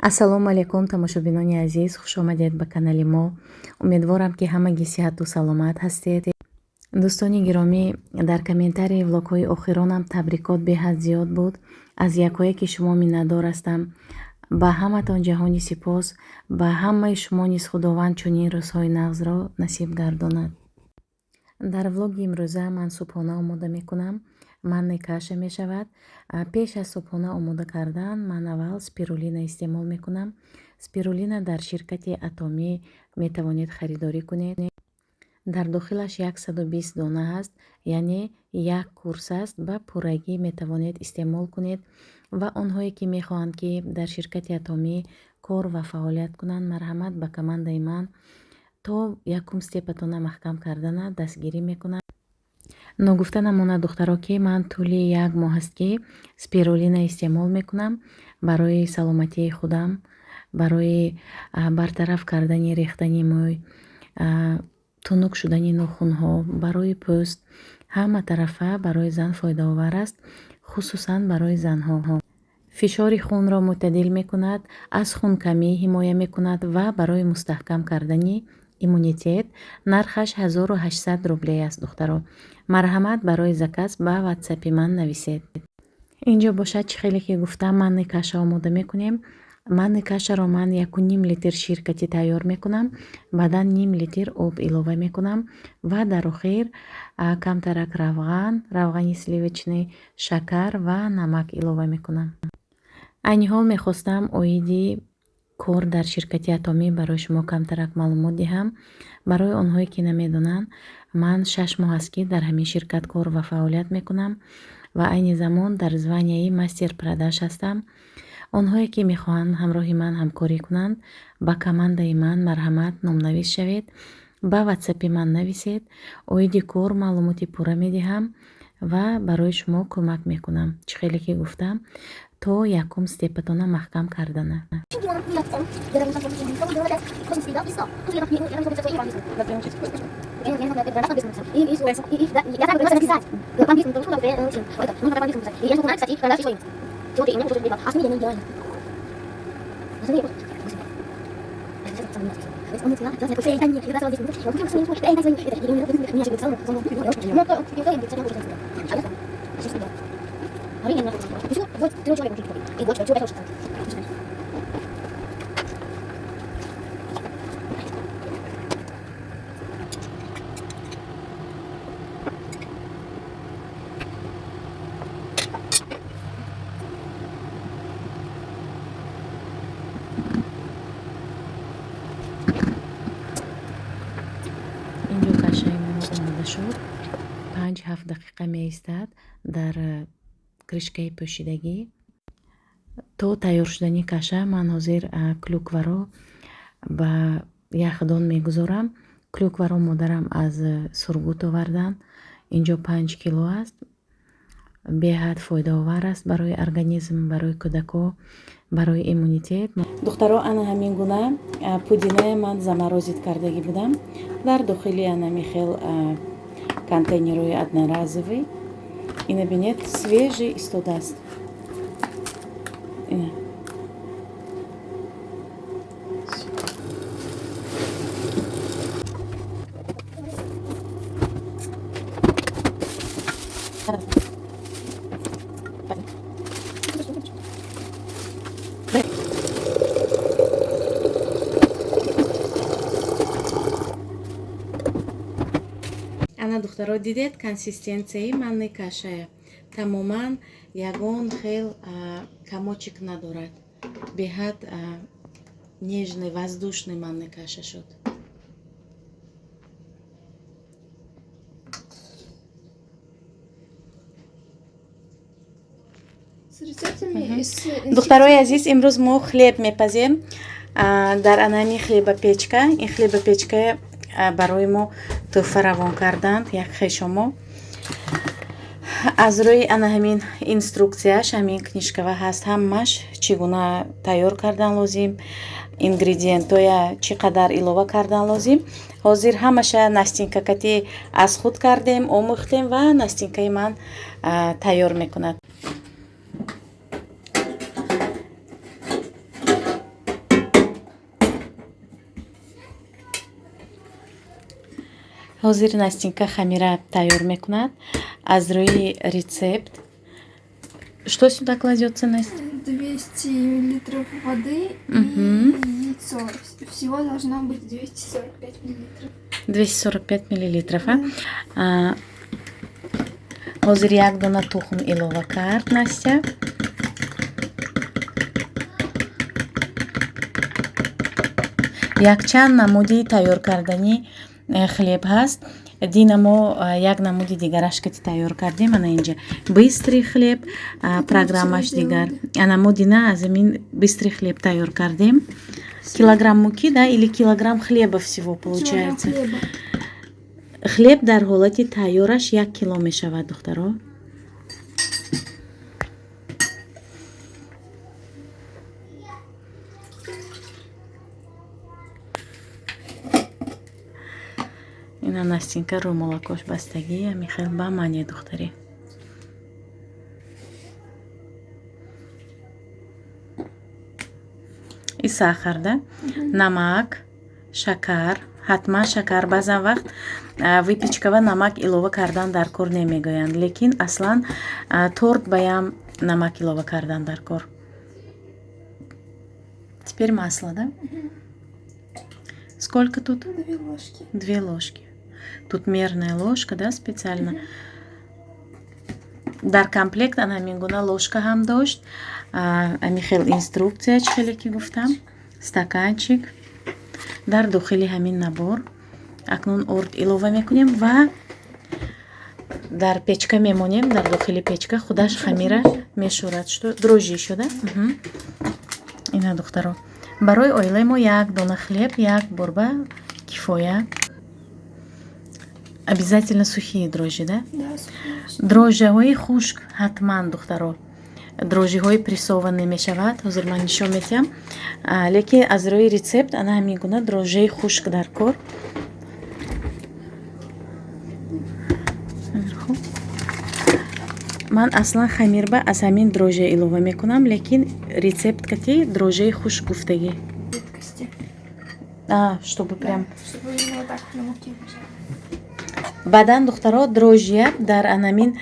Ассалому алайкум, тамошобинони азиз, хушомадед ба канали мо. Умедворам, ки ҳамагӣ сиҳату саломат ҳастед. Дӯстони гиромӣ, дар комментарии влогҳои охиронам табрикот беҳад зиёд буд. Аз якое ки шумо миннатдор ҳастам. Ба ҳаматон ҷаҳони сипос, ба ҳамаи шумо низ Худованд чунин рӯзҳои нағзро насиб гардонад. Дар влоги имрӯза ман субҳона омода мекунам. Манный каша мешавад. Пеш аз субҳона омода кардан ман аввал спирулина истеъмол мекунам. Спирулина дар ширкати Атомӣ метавонед харидорӣ кунед. Дар дохилаш 120 дона ҳаст, яъне як курс аст, ба пуррагӣ метавонед истеъмол кунед. Ва онҳое ки мехоҳанд, ки дар ширкати Атомӣ кор ва фаъолият кунанд, марҳамат ба командаи ман, то якум степатона маҳкам кардана дастгирӣ мекунам. Ногуфта намонад, духтаро, ки ман тӯли як моҳ аст, ки спирулина истеъмол мекунам барои саломатии худам, барои бартараф кардани рехтани мӯй, тунук шудани нохунҳо, барои пӯст. Ҳама тарафа барои зан фоидаовар аст, хусусан барои занҳо. Фишори хунро мӯътадил мекунад, аз хункамӣ ҳимоя мекунад ва барои мустаҳкам кардани иммунитет. Нархаш 1800 рублей аст, духтаро. Марҳамат, барои заказ ба ватсапи ман нависед. Инҷо бошад, чӣ хеле ки гуфтам, манный каша омода мекунем. Манный кашаро ман 1,5 литр шир кати тайёр мекунам, баъдан ним литр об илова мекунам ва дар охир камтарак равған, равғани сливочный, шакар ва намак илова мекунам. Айни ҳол мехостам оиди кор дар ширкати Атомӣ барои шумо камтарак маълумот диҳам. Барои онҳое ки намедонанд, ман 6 моҳ аст, ки дар ҳамин ширкат кор ва фаъолият мекунам ва айни замон дар званияи мастер продаж ҳастам. Онҳое ки мехоҳанд ҳамроҳи ман ҳамкорӣ кунанд, ба командаи ман марҳамат, номнавис шавед, ба ватсапи ман нависед, оиди кор маълумоти пурра медиҳам ва барои шумо кӯмак мекунам. Чӣ хеле ки гуфтам, то якум степатона маҳкам кардана. Инҷо кашаи мо омода шуд. 5-7 дақиқа меистад дар крышкаи пӯшидагӣ. То тайёр шудани каша ман ҳозир клюкваро ба яхдон мегузорам. Клюкваро модарам аз Сургут оварданд. Инҷо 5 кило аст. Беҳад фоидаовар аст барои организм, барои кӯдако, барои иммунитет. Духтаро, ана ҳамин гуна пудиная ман заморозить кардагӣ будам дар дохили анами хел контейнерҳои одноразовый. Ина бинед, свежий истодааст. Ина. Ана, духтаро, дидед консистенсияи манный кашая? Тамоман ягон хел комочек надорад. Беҳад нежный, воздушный манный каша шуд. С рецептами и с Духтарои азиз, имрӯз мо хлеб мепазем дар анами хлебопечка. Ин хлебопечка барои мо тӯҳфа равон карданд як хешомо. Аз рӯи ана ҳамин инструкцияш, ҳамин книжкава ҳаст ҳамаш, чӣ гуна тайёр кардан лозим, ингредиентоя чӣ қадар илова кардан лозим. Ҳозир ҳамаша Настинка кати аз худ кардем, омӯхтем ва Настинкаи ман тайёр мекунад. Ҳозир Настенька хамира тайёр мекунад аз рӯи рецепт. Что сюда кладется, Настя? 200 миллилитров воды и яйцо. Всего должно быть 245 миллилитров. 245 миллилитров, а? Ҳозир як дона тухм илова кард Настя. Якчанд намуди тайёр кардани хлеб ҳаст. Дина мо як намуди дигараш кати тайёр кардем. Ана инҷа быстрый хлеб, программаш дигар. Ана мо дина аз ҳамин быстрый хлеб тайёр кардем. Килограмм муки, да, или килограмм хлеба всего получается? Хлеб дар ҳолати тайёраш 1 кило мешавад, духтаро. Ина Настенька рӯмолакош бастагӣ, ами хел ба мане, духтарӣ. И сахар, да, намак, шакар, ҳатман шакар. Баъзан вақт выпечка ва намак илова кардан дар кор немегӯянд, лекин аслан торт баям намак илова кардан дар кор. Теперь масло, да? Сколько тут? 2 ложки. 2 ложки. Тут мерная ложка, да, специально. Дар комплект ана ҳамин гуна ложка ҳам дошт. Ами хел инструкция, чӣ хеле ки гуфтам, стаканчик дар дохили ҳамин набор. Акнун орд илова мекунем ва дар печка мемонем. Дар дохили печка худаш хамира мешӯрад. Что, дрожжи шуда? Ина, духтаро, барои оилаи мо як дона хлеб як борба кифоя. Обязательно сухие дрожжи, да? Да, сухие. Дрожжаҳои хушк ҳатман, духтаро. Дрожжиҳои прессованный мешавад, ҳозир ман нишон медиҳам, лекин аз рӯи рецепт ана ҳамин гуна дрожжаи хушк дар кор. Хуб, ман аслан хамирба аз ҳамин дрожжа илова мекунам, лекин рецепт кати дрожжаи хушк гуфтагӣ. Жидкости. А, чтобы прям. Да, чтобы именно вот так на муке лежало. Баъдан, духтаро, дрожжия дар анамин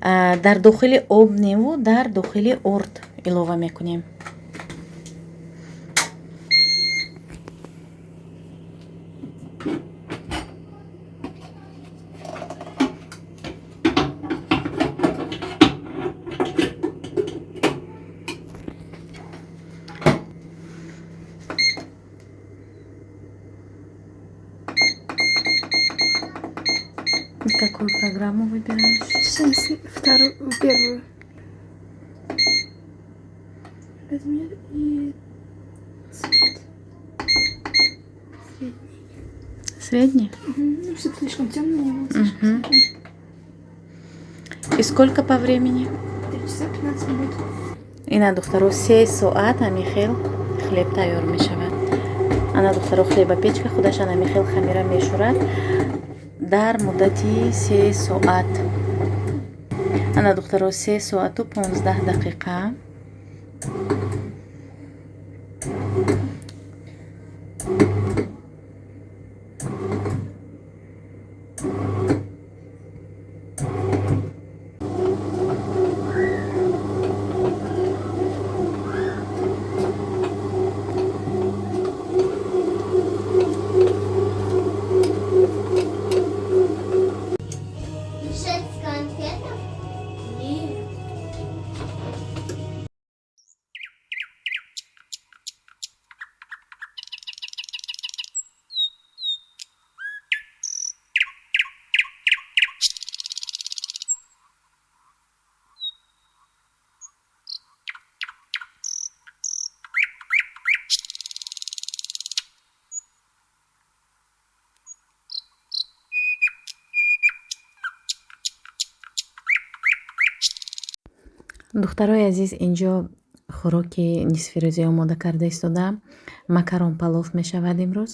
дар дохили об неву дар дохили орд илова мекунем. Какую программу выбираешь? Сейчас вторую, первую. Размер и цвет. Средний. Средний? Мгм. Ну, чтобы слишком темный не было, слишком Мгм. светлый. И сколько по времени? 3 часа 15 минут. Ина, духтаро, 3 соат ҳамин хел хлеб тайёр мешавад. Ана, духтаро, хлеба печка худаш ана ҳамин хел хамира мешӯрад дар муддати 3 соат. Ана, духтаро, 3 соату 15 дақиқа. Шесть конфетов? Нет. Духтарои азиз, инҷо хӯроки нисфирӯзӣ омода карда истодаам. Макарон палов мешавад имрӯз.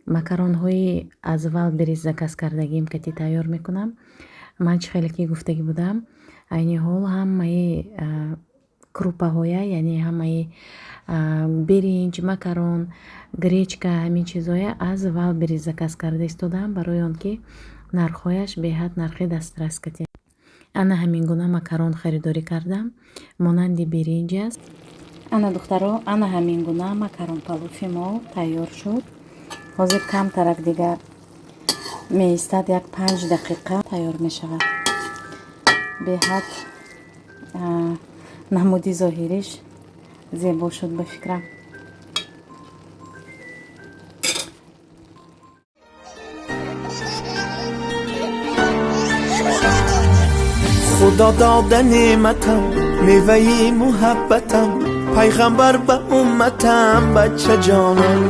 Макаронҳои аз Вайлдберриз заказ кардагиим кати тайёр мекунам. Ман чӣ хеле ки гуфтагӣ будам, айни ҳол ҳамаи Крупаҳоя, яъне ҳамаи биринҷ, макарон, гречка, ҳамин чизҳоя аз Вайлдберриз заказ карда истодаам, барои он ки нархҳояш беҳад нархи дастрас кати. Ана ҳамин гуна макарон харидорӣ кардам, монанди биринҷ аст. Ана, духтаро, ана ҳамин гуна макарон палуфи мо тайёр шуд. Ҳозир камтарак дигар меистад, як 5 дақиқа тайёр мешавад. Беҳад намуди зоҳириш зебо шуд, ба фикрам. Худо дода неъматам, меваи муҳаббатам, пайғамбар ба умматам, бача ҷонам.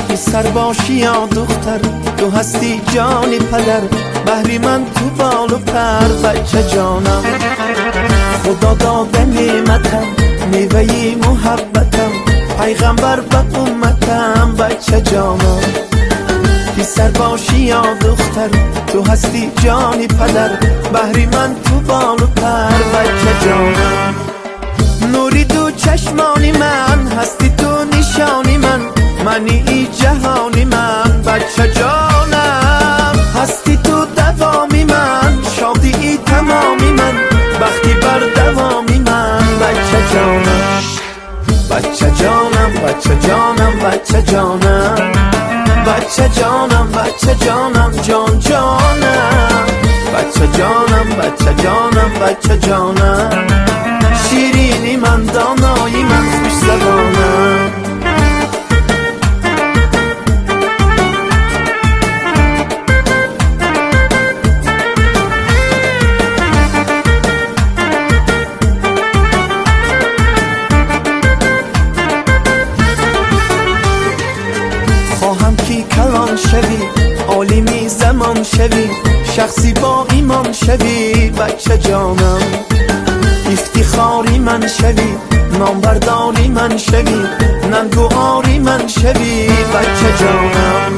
Писар бошӣ ё духтар, ту ҳастӣ ҷони падар, баҳри ман ту болу пар, бача ҷонам. Худо дода неъматам, меваи муҳаббатам, пайғамбар ба умматам, бача ҷонам. Писар бошӣ ё духтар, ту ҳастӣ ҷони падар, баҳри ман ту болу пар, бача ҷонам. Нури ду чашмони ман ҳастӣ ту, нишони ман, мани и ҷаҳони ман, бача ҷонам. Ҳастӣ ту давоми ман, шодии тамоми ман, бахти бардавоми ман, бача ҷонам. Бача ҷонам, бача ҷонам, бача ҷонам, бача ҷонам, бача ҷонам, ҷон ҷонам, бача ҷонам, бача ҷонам, бача ҷонам, ширини ман, донои ман, хушзабонам. Хоҳам ки калон шавӣ, олими замон шавӣ, шахси бо имон шавӣ, бача ҷонам. Ифтихори ман шавӣ, номбардори ман шавӣ, нангу ори ман шавӣ, бача ҷонам.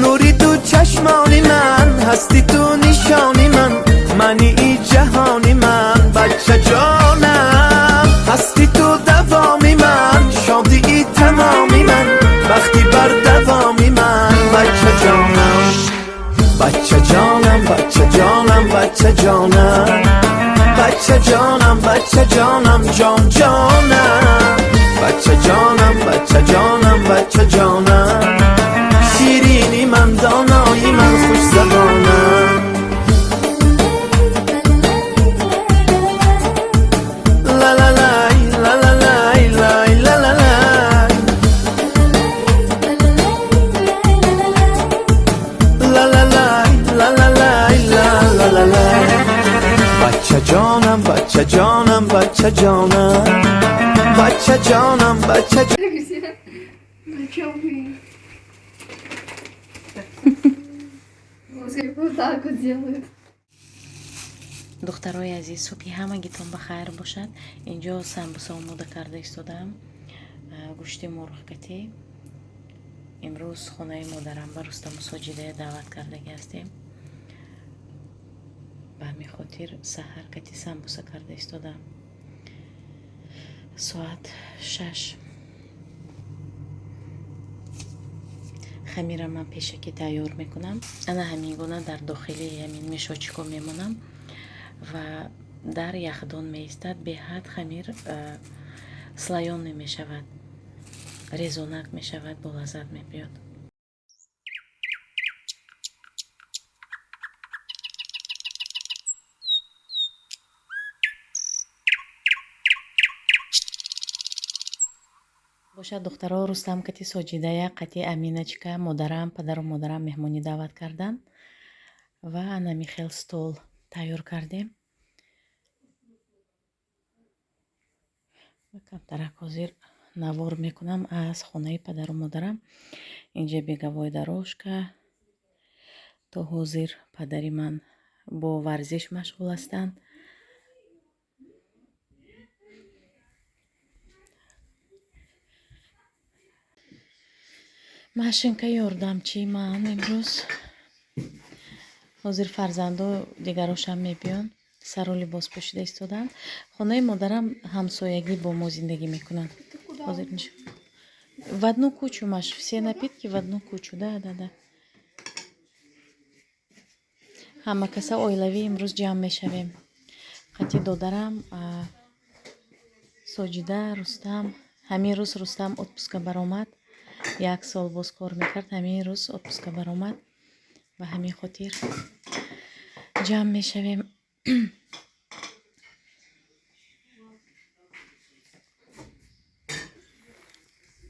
Нури ду чашмони ман ҳастӣ ту, нишони ман, мани и ҷаҳони ман, бача ҷонам. Ҳастӣ ту давоми ман, шодии тамоми ман, бахти бардавоми ман, бача ҷонам. Бача ҷонам, бача ҷонам, бача ҷонам, бача ҷонам, бача ҷонам, ҷон ҷонам, бача ҷонам, бача ҷонам, бача ҷонам, ширини ман, донои ман, хушзабонам. Ла-ла-лай, ла-ла-лай, лай, ла-ла-лай. Ла-ла-лай, ла-ла-лай, ла-ла-ла-лай. Бача ҷонам, бача ҷонам, бача ҷонам, бача ҷонам, бача. Где? На чем вы? Вот так вот делают. Духтарои азиз, субҳи ҳамагитон ба хайр бошад. Инҷо самбуса омода карда истодаам, гӯшти мурғкатӣ. Имрӯз хонаи модарам ба Рустаму Соҷидая даъват кардагӣ ҳастем. Ба ҳамин хотир саҳар кати самбуса карда истодаам. Соат 6. Хамира ман пешакӣ тайёр мекунам. Ана ҳамин гуна дар дохили ҳамин мешочико мемонам ва дар яхдон меистад. Беҳад хамир слоёный мешавад, резонак мешавад, болаззат мебиёд. Бошад, духтаро, Рустам кати Соҷидая, қати Аминачка, модарам, падару модарам меҳмонӣ даъват карданд ва анами хел стол тайёр кардем. Ва камтарак ҳозир навор мекунам аз хонаи падару модарам. Инҷа беговой дорожка. То ҳозир падари ман бо варзиш машғул ҳастанд. Машинка ёрдамчии ман имрӯз. Ҳозир фарзандо дигарошам мебиён. Сару либос пӯшида истодаанд. Хонаи модарам ҳамсоягӣ бо мо зиндагӣ мекунанд. Ҳозир в одну кучу, Маш, все напитки в одну кучу. Да. Ҳама каса оилавӣ имрӯз ҷамъ мешавем. Қати додарам, Соҷида, Рустам. Ҳамин рӯз Рустам отпуска баромад. Як сол боз кор мекард, ҳамин рӯз отпуска баромад. Ба ҳамин хотир ҷамъ мешавем.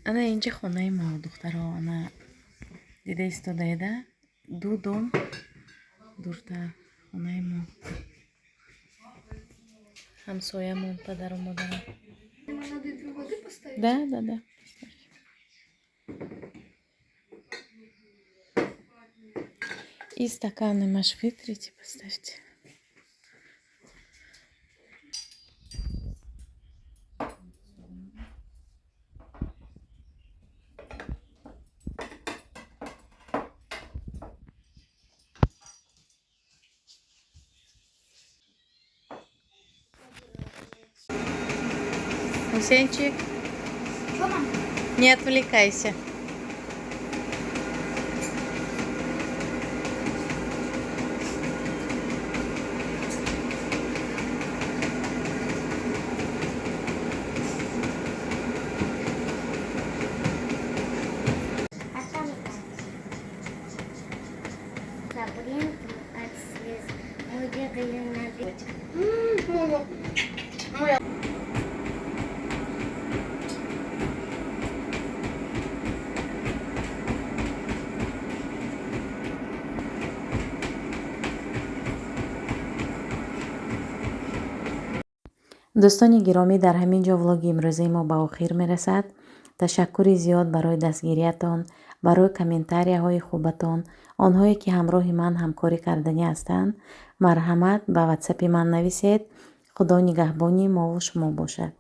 Ана инҷа хонаи мо, духтаро, ана дида истодаеда, ду дом дуртар хонаи мо. Ҳамсоямон, падару модарам. Надо ведро воды поставить? Да. Поставь. И стаканы, Маш, вытрите, поставьте. Хусейнчик, Что, мам? Не отвлекайся. А там Сабринку от слез. Мы бегали на Мама. Дӯстони гиромӣ, дар ҳамин ҷо влоги имрӯзаи мо ба охир мерасад. Ташаккури зиёд барои дастгириятон, барои комментарияҳои хубатон. Онҳое ки ҳамроҳи ман ҳамкорӣ карданӣ ҳастанд, марҳамат, ба ватсапи ман нависед. Худо нигаҳбони мову шумо бошад.